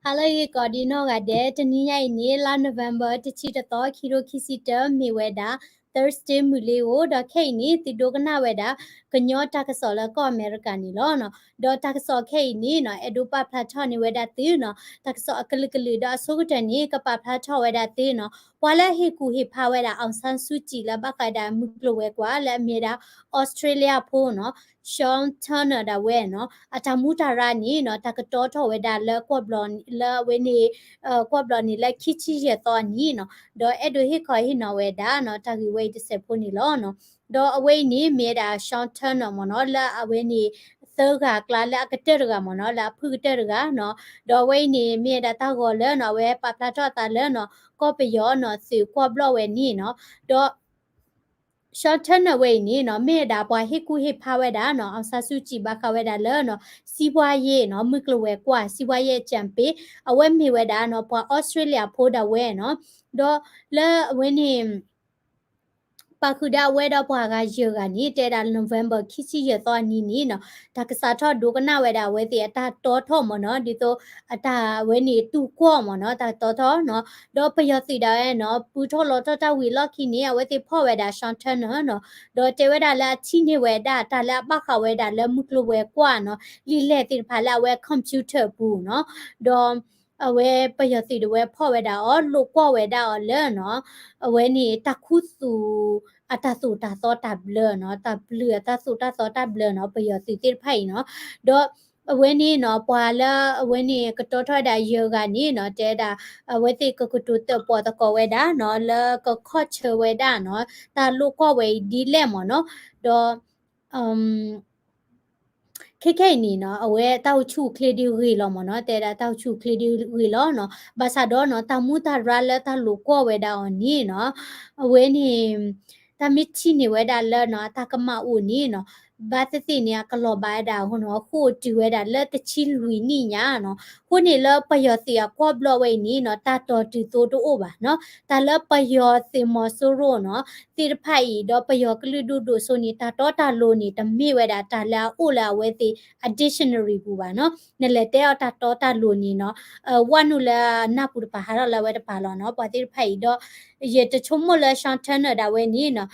ဟါလၢအဂ့ၤကိးဒံနီၢ်ဂၤဒဲး, တနံၤညါအံၤန့ၣ် လါ November တဆံတသီ ခံကထိခံဆံတၢ မ့ၢ်ဝဲဒၣ် Thursday မုၢ်လ့ၤဧိၤ, ဒီးခဲအံၤန့ၣ် သုဒိကနၣ်ဝဲဒၣ် ကညီတၢ်ကစီၣ်လၢကီၢ်အမဲရကၤန့ၣ်လီၤ. ဒီးတၢ်ကစီၣ်ခဲအံၤန့ၣ်နီၤ အဲၣ်ဒိးပာ်ဖျါထီၣ်န့ၢ်ဝဲဒၣ်သုနီၤ, တၢ်ကစီၣ်အကလုာ်ကလုာ်ဒီးအဆိကတၢၢ်န့ၣ် ကပာ်ဖျါထီၣ်ဝဲဒၣ်သုနီၤ, ပှၤလၢအဟ့ၣ်ကူၣ်ဟ့ၣ်ဖးဝဲဒၣ် အောင်ဆန်းစုကြည် လၢဘၣ်ဃးဒၣ်မုၢ်ကျိၤဝဲၤကွာ်လၢအမ့ၢ်ဝဲဒၣ် အီစထြ့လယါဖိနီၤ Sean Turnell ဒၣ်ဝဲနီၤ, အတၢ်မူတၢ်ရၢန့ၣ်နီၤ တၢ်ကတီထီၣ်ဝဲဒၣ်လၢ ကွီၢ်ဘျီၣ်လၢအဝဲန့ၣ် ကွီၢ်ဘျီၣ်န့ၣ်လၢခံဆံယဲၢ်သီအနံၤနီၤ, ဒီးအဲၣ်ဒိးဟ့ၣ်ခီဟ့ၣ်နီၤဝဲဒၣ်နီၤ တၢ်ဂ့ၢ်ဝဲအံၤတစဲးဖိန့ၣ်လီၤ. ဒီးအဝဲအံၤန့ၣ်မ့ၢ်ဝဲဒၣ် Sean Turnell မ့ၢ်နီၤ လၢအဝဲန့ၣ် သၢဂၤအကျါလၢအကတၢၢ်တဂၤမ့ၢ်နီၤ လၢအဖုၣ်ကတၢၢ်တဂၤနီၤ, ဒီးအဝဲအံၤန့ၣ် မ့ၢ်ဝဲဒၣ်တၢ်ဂီၤလၢနီၤ အဝဲပာ်ဖျါထီၣ်အသးလၢနီၤ ကီၢ်ပယီၤနီၤသုးကွီၢ်ဘျီၣ်ဝဲန့ၣ်နီၤ, ဒီး Sean Turnell ဝဲအံၤန့ၣ်နီၤ မ့ၢ်ဝဲဒၣ်ပှၤဟ့ၣ်ကူၣ်ဟ့ၣ်ဖးဝဲဒၣ်နီၤ အောင်ဆန်းစုကြည် ဘၣ်ဃးဝဲဒၣ်လၢနီၤ စံးပွားရေးနီၤ မုၢ်ကျိၤဝဲၤကွာ် စီးပွားရေးအကြံပေး အဝဲမ့ၢ်ဝဲဒၣ်နီၤ ပှၤအီစထြ့လယါဖိဒၣ်ဝဲနီၤ, ဒီးလၢအဝဲန့ၣ် ပာ်ဃုာ်ဒီးအဝဲဒီးပှၤဂၤယဲၢ်ဂၤန့ၣ် တဲဒၣ် November ခံဆံယဲၢ်သီအနံၤန့ၣ်နီၤ တၢ်ကစးထီၣ်ဒိကနၣ်ဝဲဒၣ်အဝဲသ့ၣ်အတၢ်တီထီၣ်မ့ၢ်နီၤ ဒ်သိးအတၢ်ဝဲန့ၣ်တူၢ်ကွီၢ်မ့ၢ်နီၤ တၢ်တီထီၣ်နီၤ, ဒီးပယီၤသုးဒၣ်ဝဲနီၤ ပူၤထီၣ်လီၤထီၣ်တၢ်ဝံၤအလီၢ်ခံန့ၣ် အဝဲသ့ၣ်ဖီၣ်ဝဲဒၣ် Sean Turnell နီၤ, ဒီးတဲဝဲဒၣ်လၢအထံၣ်န့ၢ်ဝဲဒၣ်တၢ်လၢအဘၣ်ဃးဝဲဒၣ်လၢမုၢ်ကျိၤဝဲၤကွာ်နီၤ လံာ်လဲၢ်သ့ၣ်တဖၣ်လၢအဝဲ computer အပူၤနီၤ, ဒီး အဝဲပယီၤသုးဒၣ်ဝဲဖီၣ်ဝဲဒၣ်အီၤ လိာ်ကွီၢ်ဝဲဒၣ်အီၤလၢနီၤ အဝဲန့ၣ်တၢ်ခူသူၣ်အတၢ်သိၣ်တၢ်သီတၢ်ဘျၢနီၤ တၢ်ဘျုးအတၢ်သိၣ်တၢ်သီတၢ်ဘျၢနီၤ ပယီၤသုးသ့ၣ်တဖၣ်အံၤနီၤ, ဒီးအဝဲန့ၣ်နီၤ ပှၤလၢအဝဲန့ၣ်ကတီထီၣ်ဝဲဒၣ်ယဲၢ်ဂၤန့ၣ်နီၤ တဲဒၣ် အဝဲသ့ၣ်ကကတိၤတၢၣ်ပီၣ်သကိးဝဲဒၣ်နီၤ လၢကခီၣ်ဆၢဝဲဒၣ်နီၤ တၢ်လိာ်ကွီၢ်ဝဲအံၤဒ်လဲၣ်မ့ၢ်နီၤ, ဒီး ခဲခဲအံၤန့ၣ်နီၤ အဝဲတၢ်အိၣ်ဆူၣ်အိၣ်ချ့ဒုးဂ့ၤလီၤမ့ၢ်နီၤ တဲဒၣ်တၢ်အိၣ်ဆူၣ်အိၣ်ချ့ဒုးဂ့ၤလီၤနီၤ ဘၣ်ဆၣ်ဒီးနီၤ တၢ်မူတၢ်ရၢလၢတၢ်လိာ်ကွီၢ်ဝဲဒၣ်အီၤန့ၣ်နီၤ အဝဲန့ၣ် တၢ်မ့ၢ်ထံၣ်န့ၢ်ဝဲဒၣ်လၢနီၤ အတၢ်ကမၣ်အိၣ်န့ၣ်နီၤ ဘၣ်သ့ၣ်သ့ၣ်န့ၣ် အကလီၤဘၣ်ဝဲဒၣ်အဃိနီၤ ဃိာ်တုၤဝဲဒၣ်လၢတဆံလွံၢ်နံၣ်ညါနီၤ အဃိန့ၣ်လၢပယီၤသုးအကွီၢ်ဘျီၣ်ဝဲအံၤန့ၣ်နီၤ တၢ်တီၢ်တုၤသိတအိၣ်ဘၣ်နီၤ တၢ်လၢပယီၤသုးမီၤစိရိၤနီၤ သ့ၣ်တဖၣ်အံၤ ဒီးပယီၤကလုာ်ဒိၣ်ဒိၣ်စိန့ၣ် တၢ်တီတၢ်လိၤန့ၣ် တမ့ၢ်ဝဲဒၣ်တၢ်လၢအအိၣ်လၢအဝဲသ့ၣ်အ dictionary ပူၤဘၣ်နီၤ နလဲၤတဲအီၤတၢ်တီတၢ်လိၤန့ၣ်နီၤ ဝဲနုာ်လၢအနၢ်ပူၤတပၤ ဟးထီၣ်လၢအဝဲတပၤလီၤနီၤ ပှၤသ့ၣ်တဖၣ်အံၤဒီး ယတဆိကမိၣ်လၢ Sean Turnell ဒၣ်ဝဲန့ၣ်နီၤ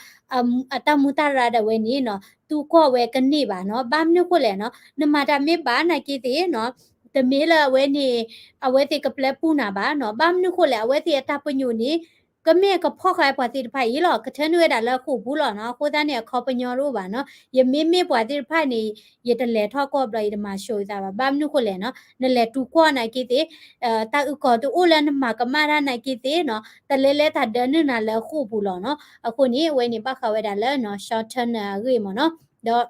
အတၢ်မူတၢ်ရၢဒၣ်ဝဲန့ၣ်နီၤ တူၢ်ကွီၢ်ဝဲကန့ၢ်ဘၣ်နီၤ ဘၣ်မနုၤဃိလဲၣ်နီၤ နမၤတၢ်မ့ၢ်ဘၣ်နာ်က့သ့ၣ်နီၤ တမ့ၢ်လၢအဝဲန့ၣ် အဝဲသ့ၣ်ကပျဲပူၤနၤဘၣ်နီၤ ဘၣ်မနုၤဃိလဲၣ် အဝဲသ့ၣ်အတၢ်ပညိၣ်န့ၣ် ကမ့ၢ်ကဖီၣ်ဃာ်ပှၤသ့ၣ်တဖၣ်အံၤလီၤ ကထၢနုာ်ဝဲဒၣ်လၢဃိာ်ပူၤလီၤနီၤ အဃိသတးန့ၣ် အခီပညီတအိၣ်ဘၣ်နီၤ ယမ့မ့ၢ်ပှၤသ့ၣ်တဖၣ်န့ၣ် ယတလဲၤထီၣ်ကွီၢ်ဘျီၣ် ယတမၤဆိသးဘၣ် ဘၣ်မနုၤဃိလဲၣ်နီၤ နလဲၤတူၢ်ကွီၢ်နာ်က့သ့ၣ် တၢ်အုၣ်ကီၤတအိၣ်လၢနမၤကမၣ်တၢ်နာ်က့သ့ၣ်နီၤ တလဲၤလဲၤတၢ်ဒၢနုာ်နၤလၢဃိာ်ပူၤလီၤနီၤ အဃိန့ၣ် အဝဲန့ၣ်ဘၣ်ဃးဝဲဒၣ်လၢနီၤ Sean Turnell အဂ့ၢ်မ့ၢ်နီၤ ဒီး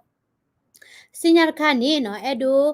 စံညါတခါန့ၣ်နီၤ အဲၣ်ဒိး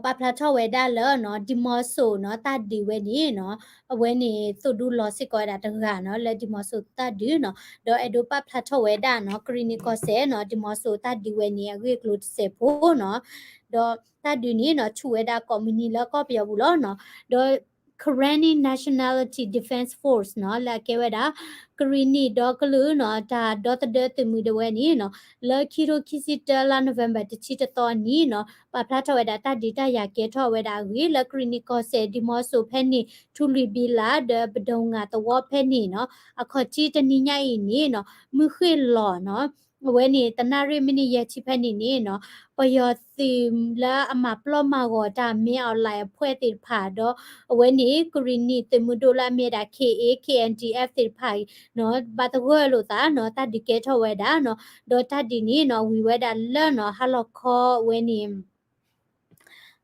ပာ်ဖျါထီၣ်ဝဲဒၣ်လၢနီၤ ဒံၣ်မီၤစိၤနီၤ တၢ်ဒုးဝဲန့ၣ်နီၤ အဝဲန့ၣ်သိၣ်ဒူလီၤစ့ၢ်ကီးဝဲဒၣ်တဂၤနီၤ လၢဒံၣ်မီၤစိၤတၢ်ဒုးနီၤ ဒီးအဲၣ်ဒိးပာ်ဖျါထီၣ်ဝဲဒၣ်နီၤ ကရံၣ်နံၣ်ကီၢ်စဲၣ်နီၤ ဒံၣ်မီၤစိၤတၢ်ဒုးဝဲန့ၣ် အဂ့ၢ်အကျိၤတစဲးဖိနီၤ ဒီးတၢ်ဒုးန့ၣ်နီၤ ဆူၣ်ဝဲဒၣ်ကိးမုၢ်နံၤလၢကီၢ်ပယီၤပူၤလီၤနီၤ ဒီး Karenni Nationality Defense Force နီၤ လၢအကဲဝဲဒၣ် ကရံၣ်နံၣ်ဒီကလုာ်နီၤ တၢ်ဒီသဒၢသုးမုၢ်ဒၣ်ဝဲန့ၣ်နီၤ လၢခံကထိခံဆံတၢလါ November တဆံတသီနံၤနီၤ ပာ်ဖျါထီၣ်ဝဲဒၣ်တၢ်ဒုးတၢ်ယၤကဲထီၣ်ဝဲဒၣ်အဂ့ၢ် လၢကရံၣ်နံၣ်ကီၢ်စဲၣ် ဒံၣ်မီၤစိၤဖဲန့ၣ် ထူလွံၢ်ဘံလး ဒီးပဒိၣ်ငါသဝီဖဲန့ၣ်နီၤ အခီၣ်ထံးတနံၤညါအံၤန့ၣ်နီၤ မုၢ်ဃ့ၢ်လီၤနီၤ အဝဲန့ၣ် တနၣ်ရံၣ်မံးနံးယဲၢ်ဆံဖဲန့ၣ်န့ၣ်နီၤ ပယီၤသုးလၢအမၤပျီၢ်မၤဂီၤတၢ် မင်းအောင်လှိုင် အဖွဲ့သ့ၣ်တဖၣ်ဒီး အဝဲန့ၣ် ကရံၣ်နံၣ်သုးမုၢ်ဒိၣ်လၢအမ့ၢ်ဝဲဒၣ် K A K N D F သ့ၣ်တဖၣ်နီၤ ဘၣ်သဂၢၢ်လိာ်သးနီၤ တၢ်ဒုးကဲထီၣ်ဝဲဒၣ်နီၤ ဒီးတၢ်ဒုးန့ၣ်နီၤ ဝံၤဝဲဒၣ်လၢနီၤ ဟါလီၤခီအဝဲန့ၣ်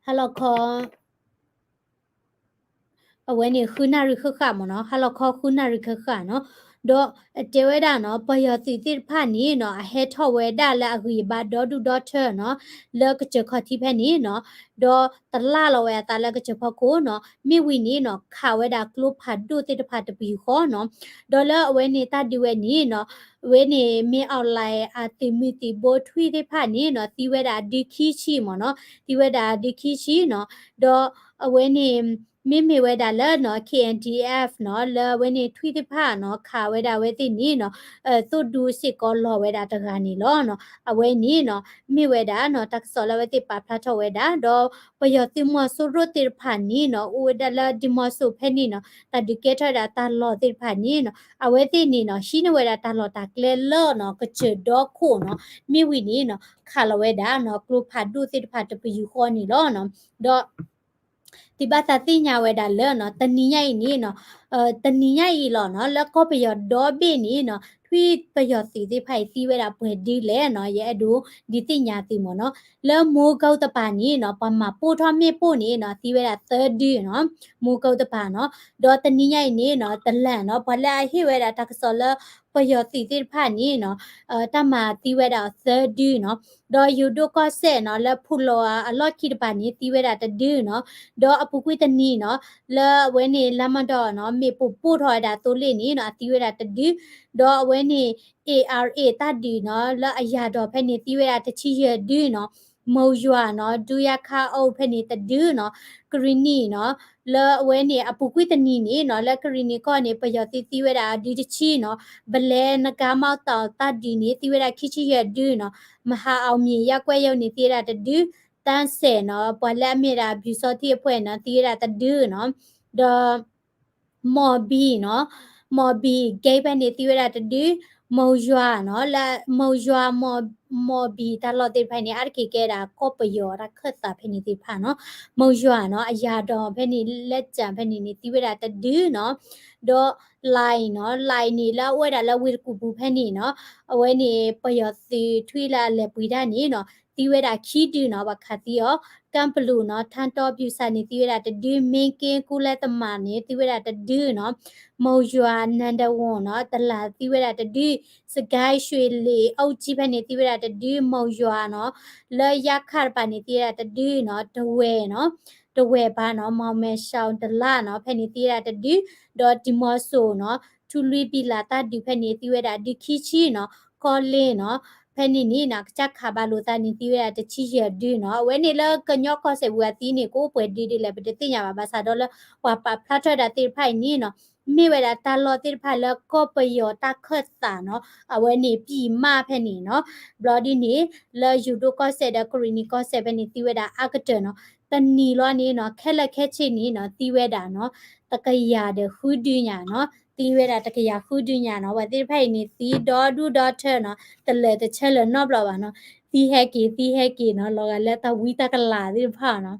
ဟါလီၤခီ အဝဲန့ၣ်ဃုနၣ်ရံၣ်ဃၣ်ဃၣ်မ့ၢ်နီၤ ဟါလီၤခီဃုနၣ်ရံၣ်ဃၣ်ဃၣ်နီၤ ဒီးတဲဝဲဒၣ်နီၤ ပယီၤသုးသ့ၣ်တဖၣ်န့ၣ်နီၤ အဟဲထီၣ်ဝဲဒၣ်လၢအဂံၢ်အဘါဒီဒူၣ်ဒီထၢနီၤ လၢကစၢၢ်ခီၣ်ထံးဖဲန့ၣ်နီၤ ဒီးတလၢ်လီၤဝဲအသးလၢကစၢၢ်ဖီခိၣ်နီၤ မ့ၢ်ဝံၤန့ၣ်နီၤ ခးဝဲဒၣ်ကျိဖးဒိၣ်သ့ၣ်တဖၣ်တပယူာ်ဃီနီၤ ဒီးလၢအဝဲန့ၣ်တၢ်ဒုးဝဲန့ၣ်နီၤ အဝဲန့ၣ် မ့ၢ် online အသုးမုၢ်သံၣ်ဘိထွံၣ်သ့ၣ်တဖၣ်န့ၣ်နီၤ သံဝဲဒၣ်ဒုခံဆံမ့ၢ်နီၤ, သံဝဲဒၣ်ဒုခံဆံနီၤ, ဒီးအဝဲန့ၣ် မ့မ့ၢ်ဝဲဒၣ်လၢနီၤ K N D F နီၤ လၢအဝဲန့ၣ်ထွံၣ်သ့ၣ်တဖၣ်နီၤ ခးဝဲဒၣ်အဝဲသ့ၣ်န့ၣ်နီၤ သိၣ်ဒူစ့ၢ်ကီးလီၤဝဲဒၣ်တဂၤန့ၣ်လီၤနီၤ. အဝဲန့ၣ်နီၤ မ့ၢ်ဝဲဒၣ်နီၤ တၢ်ကစီၣ်လၢအဝဲသ့ၣ်ပာ်ဖျါထီၣ်ဝဲဒၣ် ဒီးပယီၤသုးမီၤစိရိၤသ့ၣ်တဖၣ်န့ၣ်နီၤ အိၣ်ဝဲဒၣ်လၢဒံၣ်မီၤစိၤဖဲန့ၣ်နီၤ တၢ်ဒုးကဲထီၣ်ဝဲဒၣ်တၢ်လီၢ်သ့ၣ်တဖၣ်န့ၣ်နီၤ အဝဲသ့ၣ်န့ၣ်နီၤ ဟံးန့ၢ်ဝဲဒၣ်တၢ်လီၢ်တၢ်ကျဲလၢနီၤ ကစၢၢ်ဒီခိၣ်နီၤ မ့ၢ်ဝံၤန့ၣ်နီၤ ခးလီၤဝဲဒၣ်နီၤ ကျိဖးဒိၣ်သ့ၣ်တဖၣ်တပယူာ်ဃီန့ၣ်လီၤနီၤ. ဒီး သုဘၣ်သးသ့ၣ်ညါဝဲဒၣ်လၢနီၤ တနံၤညါအံၤန့ၣ်နီၤ တနံၤညါအံၤလီၤနီၤ လၢကီၢ်ပယီၤဒီဘ့ၣ်န့ၣ်နီၤ ထွံၣ်ပယီၤသုးသ့ၣ်တဖၣ်အံၤသံဝဲဒၣ်ပှဲၤဒုလဲၣ်နီၤ ယအဲၣ်ဒိးဒုးသ့ၣ်ညါသုမ့ၢ်နီၤ. လၢမိၤကီတပၤန့ၣ်နီၤ ပှၤမၤပိၢ်ထီၣ်မ့ၣ်ပိၢ်န့ၣ်နီၤ သံဝဲဒၣ်သၢဒုနီၤ မိၤကီတပၤနီၤ. ဒီးတနံၤညါအံၤန့ၣ်နီၤ တလၢ်နီၤ ပှၤလၢအဟ့ၣ်ဝဲဒၣ်တၢ်ကစီၣ်လၢ ပယီၤသုးသ့ၣ်တဖၣ်န့ၣ်နီၤ တၢ်မၤသံဝဲဒၣ်အီၤသၢဒုနီၤ. ဒီးယိၤဒိၣ်ကီၢ်စဲၣ်နီၤ လၢဖူလီၤအလီၢ်ခံတပၤန့ၣ် သံဝဲဒၣ်တဒုနီၤ. ဒီးအပူၤကွံာ်တနံၤနီၤ လၢအဝဲန့ၣ် လါမၢ်ဒီးနီၤ မ့ၣ်ပိၢ်ပိၢ်ထီၣ်ဝဲဒၣ်သိလ့ၣ်န့ၣ်နီၤ အသံဝဲဒၣ်တဒု ဒီးအဝဲန့ၣ် A R A တၢ်ဒုးနီၤ လၢအယၤဒီးဖဲန့ၣ် သံဝဲဒၣ်တဆံယဲၢ်ဒုနီၤ. မိၤယွၤနီၤ ဒုယၤခါအိၣ်ဖဲန့ၣ်တဒုနီၤ. ကရံၣ်နံၣ်နီၤ လၢအဝဲန့ၣ် အပူၤကွံာ်တနံၤန့ၣ်နီၤ လၢကရံၣ်နံၣ်ကီၢ်န့ၣ် ပယီၤသုးသံဝဲဒၣ်အဒုတဆံနီၤ. ဘလဲနကါမီၣ်တီၣ်တၢ်ဒုးန့ၣ် သံဝဲဒၣ်ခံဆံယဲၢ်ဒုနီၤ. မဟါအီၣ်မံၤ ယါကွဲယိန့ၣ် သံဝဲဒၣ်တဒု, တၢ်စဲးနီၤ ပှၤလၢအမ့ၢ်ဒၣ် ပျူစောထီးအဖွဲ့နီၤ သံဝဲဒၣ်တဒုနီၤ. ဒီး မီၣ်ဘံၣ်နီၤ, မီၣ်ဘံၣ် ကဲဖဲန့ၣ် သံဝဲဒၣ်တဒု, မိၤယွၤနီၤ လၢမိၤယွၤ မီၣ်ဘံၣ်တၢ်လီၢ်သ့ၣ်တဖၣ်န့ၣ် အါတက့ၢ်ကဲဒၣ်ကီၢ်ပယီၤတၢ်ခၢၣ်သးဖဲန့ၣ်သ့ၣ်တဖၣ်နီၤ. မိၤယွၤနီၤ အယၤဒီးဖဲန့ၣ် လၢကၠၣ်ဖဲန့ၣ်န့ၣ် သံဝဲဒၣ်တဒုနီၤ. ဒီး လၢ်နီၤ လၢ်န့ၣ် လၢအအိၣ်ဝဲဒၣ်လၢဝ့ၢ်တကူၣ်ပူၤဖဲန့ၣ်နီၤ, အဝဲန့ၣ် ပယီၤသုးထွံၣ်လၢအလဲၤပှ့ၤတၢ်န့ၣ်နီၤ သံဝဲဒၣ်ခံဒုနီၤ ပှၤခးသံအီၤ. ကၣ်ပလူးနီၤ ထါတီပျူၤစၢ်န့ၣ် သံဝဲဒၣ်တဒု, မ့က့ ကူလဲတမးန့ၣ် သံဝဲဒၣ်တဒုနီၤ. မိၤယွၤ နၣ်ဒဝီၤနီၤ တလၢ်သံဝဲဒၣ်တဒု, စကဲ ရွှေလီၤ အူကၠံဖဲန့ၣ် သံဝဲဒၣ်တဒု, မိၤယွၤနီၤ လၢယါခၣ်တပၤန့ၣ် သံဝဲဒၣ်တဒုနီၤ, တဝဲၢ်နီၤ တဝဲၢ်ပၤနီၤ မီၣ်မဲၣ်ရှီတလါနီၤ ဖဲန့ၣ်သံဝဲဒၣ်တဒု, ဒီးဒံၣ်မီၤစိၤနီၤ ထူလွံၢ်ဘံၣ်လၢ်တၢ်ဒုးဖဲန့ၣ် သံဝဲဒၣ်ဒုခံဆံနီၤ, ကီၢ်လ့ၣ်နီၤ ဖဲန့ၣ်န့ၣ်နီၤ ကစၢ်ခးဘၣ်လိာ်သးန့ၣ် သံဝဲဒၣ်တဆံယဲၢ်ဒုနီၤ. အဝဲန့ၣ်လၢကညီကီၢ်စဲၣ်ပူၤအသံန့ၣ် ကအိၣ်ပှဲၤဒုဒ်လဲၣ် ပတသ့ၣ်ညါဘၣ် ဘၣ်ဆၣ်ဒီးလၢ ပှၤပာ်ဖျါထီၣ်ဝဲဒၣ်သ့ၣ်တဖၣ်အံၤန့ၣ်နီၤ မ့ၢ်ဝဲဒၣ်တၢ်လီၢ်သ့ၣ်တဖၣ်လၢကီၢ်ပယီၤတၢ်ခၢၣ်သးနီၤ အဝဲန့ၣ် ပြည်မ ဖဲန့ၣ်နီၤ. ဘျီဒ်န့ၣ် လၢယိၤဒိၣ်ကီၢ်စဲၣ်ဒီးကရံၣ်နံၣ်ကီၢ်စဲၣ်ဖဲန့ၣ် သံဝဲဒၣ်အါကတၢၢ်နီၤ တနံၤလီၤန့ၣ်နီၤ ခဲလၢာ်ခဲဆ့န့ၣ်နီၤ သံဝဲဒၣ်နီၤ တကယၤဒီးဃုဒုညါနီၤ သံဝဲဒၣ်တကယၤဃုဒုညါနီၤ. ပှၤသ့ၣ်တဖၣ်အံၤန့ၣ် သံဒီဒူၣ်ဒီထၢနီၤ တလၢာ်တဆၢလၢၤနီတဘျီဘၣ်နီၤ သံဟဲက့ၤ သံဟဲက့ၤနီၤ လီၤဂာ်လၢတၢ်ဝံတၢ်ကလၤသ့ၣ်တဖၣ်န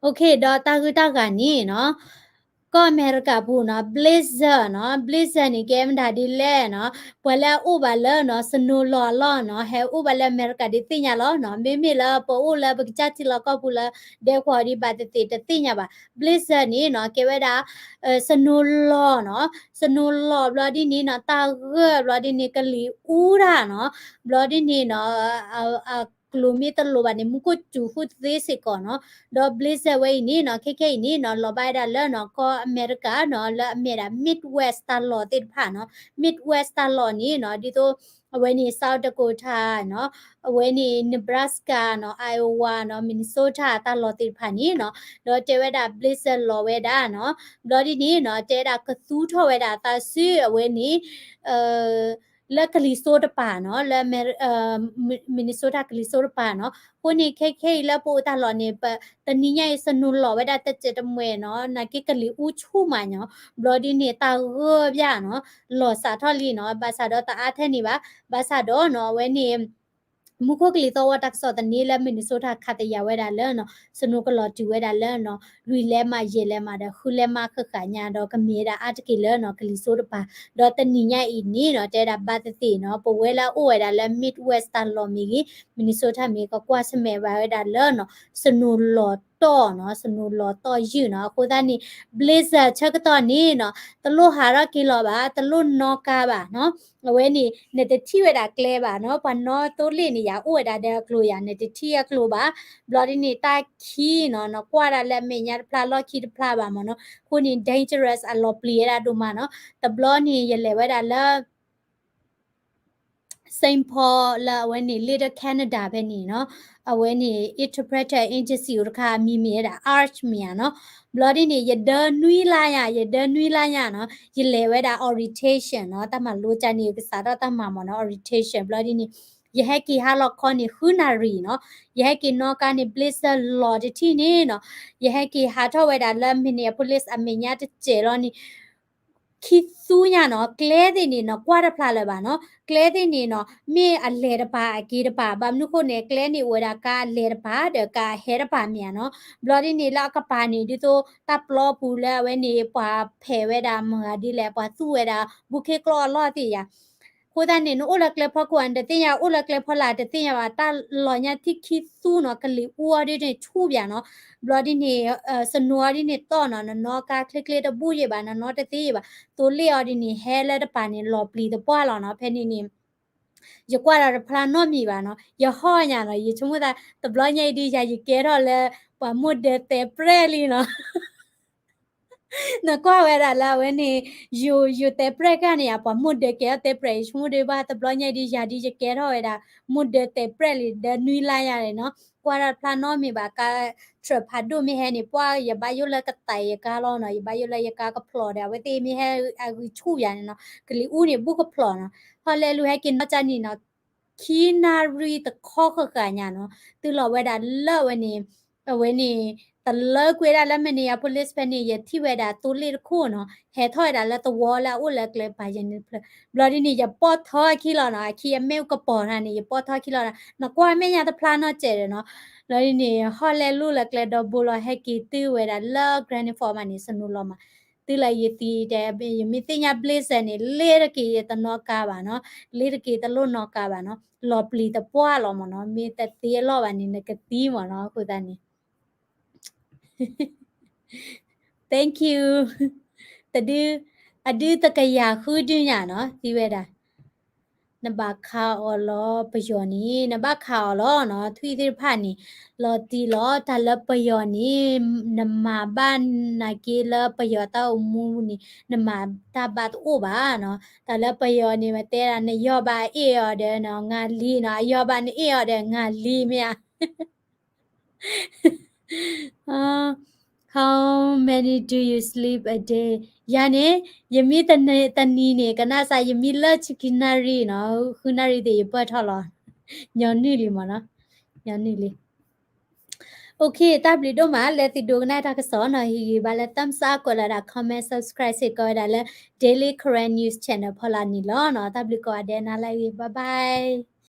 ီၤ. ဒီးတၢ်ဂုၢ်တၢ်ဂၤန့ၣ်နီၤ ကီၢ်အမဲရကၤပူၤနီၤ blizzard နီၤ blizzard န့ၣ် ကဲမတၤဒ်လဲၣ်နီၤ ပှၤလၢအအိၣ်ဘၣ်လၢနီၤ snow လီၢ်အလီၢ်နီၤ ဟဲအိၣ်ဘၣ်လၢအမဲရကၤဒ်သ့ၣ်ညါလီၤနီၤ. မ့မ့ၢ်လၢပအိၣ်လၢပကစၢ်ထံလီၢ်ကီၢ်ပူၤလၢ ဒဲကဝီၤဒ်ဘၣ်သ့ၣ်သ့ၣ်တသ့ၣ်ညါဘၣ်. blizzard န့ၣ်နီၤ ကဲဝဲဒၣ် snow လီၢ်နီၤ snow လီၢ်ဘျီဒ်န့ၣ်နီၤ တၢ်ဂၢၢ်ဘျီဒ်န့ၣ် ကလံၤအူတၢ်နီၤ ဘျီဒ်န့ၣ်နီၤ အကျိၤမ့ၢ်တလိၤဘၣ်န့ၣ် မူခိၣ်စူၤဃုသ့စ့ၢ်ကီးနီၤ. ဒီး blizzard ဝဲအံၤန့ၣ်နီၤ ခဲခဲအံၤန့ၣ်နီၤ လီၤဘၣ်ဝဲဒၣ်လၢနီၤ ကီၢ်အမဲရကၤနီၤ လၢအမ့ၢ်ဒၣ် Midwest တၢ်လီၢ်သ့ၣ်တဖၣ်နီၤ Midwest တၢ်လီၢ်န့ၣ်နီၤ ဒ်သိး အဝဲန့ၣ် South Dakota နီၤ အဝဲန့ၣ် Nebraska နီၤ Iowa နီၤ Minnesota တၢ်လီၢ်သ့ၣ်တဖၣ်န့ၣ်နီၤ ဒီးတဲဝဲဒၣ် blizzard လီၤဝဲဒၣ်နီၤ ဘျီဒ်န့ၣ်နီၤ တဲဒၣ်ကသူထီၣ်ဝဲဒၣ်အသးစုအဝဲန့ၣ် လၢကလံၤစိးတပၤနီၤ လၢ Minnesota ကလံၤစိးတပၤနီၤ. အဃိန့ၣ် ခဲခဲအံၤလၢပအိၣ်တၢ်လီၢ်န့ၣ် ပတနံၤညါအံၤ snow လီၤဝဲဒၣ်တစဲးတမှဲၤနီၤ နာ်က့ကလံၤအူဆူၣ်မးညီ ဘျီဒ်န့ၣ် တၢ်ဂၢၢ်ဘၣ်နီၤ လီၤစးထီၣ်လံနီၤ ဘၣ်ဆၣ်ဒီးတအါထဲန့ၣ်ဘၣ် ဘၣ်ဆၣ်ဒီးနီၤ အဝဲန့ၣ် မူခိၣ်ကလံၤသီဝီတၢ်ကစီၣ်သန့လၢ Minnesota ခးသယၤဝဲဒၣ်လၢနီၤ snow ကလီၤတုၤဝဲဒၣ်လၢနီၤ လွံၢ်လဲးမး ယဲၢ်လဲးမးဒီး ဃုလဲးမးဃၣ်ဃၣ်ညါဒီး ကမ့ၢ်ဝဲဒၣ်အါတက့ၢ်လၢနီၤ ကလံၤစိးတပၤ ဒီးတနံၤညါအံၤန့ၣ်နီၤ တဲဒၣ်ဘၣ်သ့ၣ်သ့ၣ်နီၤ ပဝဲလၢအအိၣ်ဝဲဒၣ်လၢ Midwest တၢ်လီၢ်မ့ၢ်ဂ့ၤ Minnesota မ့ၢ်ဂ့ၤ ကကွၢ်ဆၢၣ်မဲာ်ဘၣ်ဝဲဒၣ်လၢနီၤ snow လီၤတီၢ်နီၤ snow လီၤတီၢ်ယုၢ်နီၤ. အဃိသတးန့ၣ် blizzard ဆၢကတီၢ်န့ၣ်နီၤ တလိၣ်ဟးထီၣ်က့ၤလီၤဘၣ် တလိၣ်နီၣ်ကါဘၣ်နီၤ အဝဲန့ၣ် နတထံၣ်ဝဲဒၣ်ကျဲဘၣ်နီၤ ပှၤနီၣ်သိလ့ၣ်န့ၣ် ယၤအိၣ်ဝဲဒၣ်ဒီးအကျိၤယၤ နတထံၣ်အကျိၤဘၣ် ဘျီဒ်န့ၣ် တၢ်ခံနီၤ နကွၢ်ဒၣ်လၢအမဲာ်ညါတဖျါလီၢ်ခံတဖျါဘၣ်မ့ၢ်နီၤ အဃိန့ၣ် dangerous အလီၤပျံၤဝဲဒၣ်ဒိၣ်မးနီၤ တဘျီန့ၣ် ယလဲၤဝဲဒၣ်လၢ Saint Paul လၢအဝဲန့ၣ် Little Canada ဖဲန့ၣ်နီၤ, အဝဲန့ၣ် interpreter agency အိၣ်တခါ အမံၤမ့ၢ်ဝဲဒၣ် Arch မ့ၢ်ဧါနီၤ. ဘျီဒ်န့ၣ် ယဒၢနွံလါညါ, ယဒၢနွံလါညါနီၤ, ယလဲၤဝဲဒၣ် orientation နီၤ, တၢ်မၤလိကၢ်န့ၣ် ကစးထီၣ်တၢ်မၤမ့ၢ်နီၤ orientation. ဘျီဒ်န့ၣ် ယဟဲက့ၤဟါလီၤခီန့ၣ် ဃုနၣ်ရံၣ်နီၤ, ယဟဲက့ၤနီၣ်ကါန့ၣ် blizzard လီၤတထံၣ်န့ၣ်နီၤ, ယဟဲက့ၤဟးထီၣ်ဝဲဒၣ်လၢ Minneapolis အမဲာ်ညါတစဲးလီၤန့ၣ် ခံသူညါနီၤ, ကျဲသ့ၣ်န့ၣ်နီၤ ကွၢ်တဖျါလၢၤဘၣ်နီၤ, ကျဲသ့ၣ်န့ၣ်နီၤ မ့ၢ်အလဲၤတပၤအက့ၤတပၤ, ဘၣ်မနုၤဃိန့ၣ် ကျဲန့ၣ်အိၣ်ဝဲဒၣ်ကါအလဲၤတပၤ ဒီးကါအဟဲတပၤမ့ၢ်ဧါနီၤ. ဘျီဒ်န့ၣ် လၢအကပၤန့ၣ် ဒ်သိးတၢ်ပျီပူၤလၢအဝဲန့ၣ် ပှၤဖဲးဝဲဒၣ်မၤဒ်လဲၣ် ပှၤသူၣ်ဝဲဒၣ် ဘူးခ့ကျီၢ်အလီၢ်သ့ၣ်ယါ အဃိသတးန့ၣ် နအိၣ်လၢကျဲဖီခိၣ်ဧါ နတသ့ၣ်ညါ, အိၣ်လၢကျဲဖီလာ်တသ့ၣ်ညါဘၣ်, တၢ်လီၤညါထံၣ်ခံသူနီၤ, ကလံၤအူအီၤဒ်န့ၣ်ဆူၣ်ဘၣ်နီၤ, ဘျီဒ်န့ၣ် snow အီၤဒ်န့ၣ်တီၢ်နီၤ, နနီၣ်ကါချ့ချ့တဘူၣ်ယံၤဘၣ်, နနီၣ်တသ့ယံၤဘၣ်, သိလ့ၣ်အီၤဒ်န့ၣ် ဟဲလၢတပၤန့ၣ် လီၤပျံၤသပှၢ်လီၤနီၤ. ဖဲန့ၣ်န့ၣ် ယကွၢ်ဒီးတဖျါနီတမံၤဘၣ်နီၤ, ယဟီၣ်ညါနီၤ, ယဆိကမိၣ်သး တဘျီညါအံၤဒ်ယၤ ယကဲထီၣ်လၢ ပှၤမိၢ်ဒၢးသဲးပြဲၣ်လံနီၤ နကွၢ်ဝဲဒၣ်လၢအဝဲန့ၣ် ယိၤ ယိၤသဲးပြဲၣ်ကါန့ၣ် ပှၤမိၢ်ဒၢးကဲထီၣ်သဲးပြဲၣ်, ယဆိကမိၣ်ဒ်ဘၣ် တဘျီညါအံၤဒ်ယၤဒ်ယကဲထီၣ်ဝဲဒၣ် မိၢ်ဒၢးသဲးပြဲၣ်လံ ဒၢနွံလါညါန့ၣ်နီၤ, ကွၢ်တၢ်တဖျါနီတမံၤဘၣ်, ကါ truck ဖးဒိၣ်မ့ၢ်ဟဲန့ၣ် ပှၢ်ယဘၣ်ယိၣ်လၢကသးယကါလီၤနီၤ, ယဘၣ်ယိၣ်လၢယကါကဖျိးဒီး အဝဲသ့ၣ်မ့ၢ်ဟဲအဂံၢ်ဆူၣ်ယၤန့ၣ်နီၤ, ကလံၤအူန့ၣ် ဘူးကဖျိးနီၤ, ဟီၣ်လဲၣ်လူၤဟဲက့ၤနီၣ်ကါန့ၣ်နီၤ ခံနၣ်ရံၣ်တခီဃၣ်ဃၣ်ညါနီၤ, တုၤလီၤဝဲဒၣ်လၢအဝဲန့ၣ် အဝဲန့ၣ် တလၢကွံာ်ဝဲဒၣ်လၢ Minneapolis ဖဲန့ၣ် ယထံၣ်ဝဲဒၣ်သိလ့ၣ်တခိၣ်နီၤ, ဟဲထီၣ်ဝဲဒၣ်လၢသဝီလၢအအိၣ်လၢအကျဲပၤယဲန့ၣ်တဖျၢၣ်, ဘျီဒ်န့ၣ် ယပိာ်ထီခံလီၤနီၤ, အခံအမ့ၣ်ကပီၤတၢ်န့ၣ် ယပိာ်ထီခံလီၤနီၤ, နကွၢ်မဲာ်ညါတဖျါနီတစဲးဒီးနီၤ, ဘျီဒ်န့ၣ် ဟီၣ်လဲၣ်လူၤလၢကျဲဒီဘိလီၤ ဟဲက့ၤတုၤဝဲဒၣ်လၢ Grand Forks မးန့ၣ် snow လီၤမး, တုၤလၢယသံတဲ ယမ့ၢ်သ့ၣ်ညါ blizzard န့ၣ် လ့ၣ်တက့ၤယတနီၣ်ကါဘၣ်နီၤ, လ့ၣ်တက့ၤတလိၣ်နီၣ်ကါဘၣ်နီၤ, လီၤပျံၤသပှၢ်လီၤမးနီၤ, မ့ၢ်တသ့အလီၢ်ဘၣ်န့ၣ် နကသံမးနီၤ, အဃိသတးန့ၣ် Thank you တဒု အဒုတကယၤဃုဒုညါနီၤ သံဝဲဒၣ်, နဘၣ်ခးအီၤလီၤပယီၤန့ၣ် နဘၣ်ခးအီၤလီၤနီၤ ထွံၣ်သ့ၣ်တဖၣ်န့ၣ် လီၤတံၢ်လီၤ တၢ်လၢပယီၤန့ၣ် နမၤဘၣ်နာ်က့လၢပယီၤတၢ်အိၣ်မူန့ၣ် နမၤတၢ်ဘၣ်တအိၣ်ဘၣ်နီၤ, တၢ်လၢပယီၤန့ၣ် မ့ၢ်တဲဒၣ် နယီၢ်ဘၣ်အ့ၣ်အီၤဒီး ငါလံနီၤ, အယီၢ်ဘၣ်နအ့ၣ်အီၤဒီး ငါလံမ့ၢ်ဧါ How many do you sleep a day? ယၤန့ၣ် ယမံတနံၤန့ၣ် ကနၣ်စၢ် ယမံလၢဆံခံနၣ်ရံၣ်နီၤ, ဃုနၣ်ရံၣ်သ့ၣ်ယပၢၢ်ထီၣ်လီၤ, ညီနုၢ်လံမ့ၢ်နီၤ, ညီနုၢ်လံ. Okay တၢ်ဘျုးဒိၣ်မး လၢသုဒိကနၣ်တၢ်ကစီၣ်နီၤ, ဟ့ၣ်ဂံၢ်ဘါလၢ thumbs up ကွဲးလီၤဒၣ် comment subscribe စ့ၢ်ကီးဝဲဒၣ်လၢ Daily Karen News Channel ဖီလာ်န့ၣ်လီၤနီၤ, တၢ်ဘျုးကိးဂၤဒဲး နၤလၢအဂ့ၤ bye bye.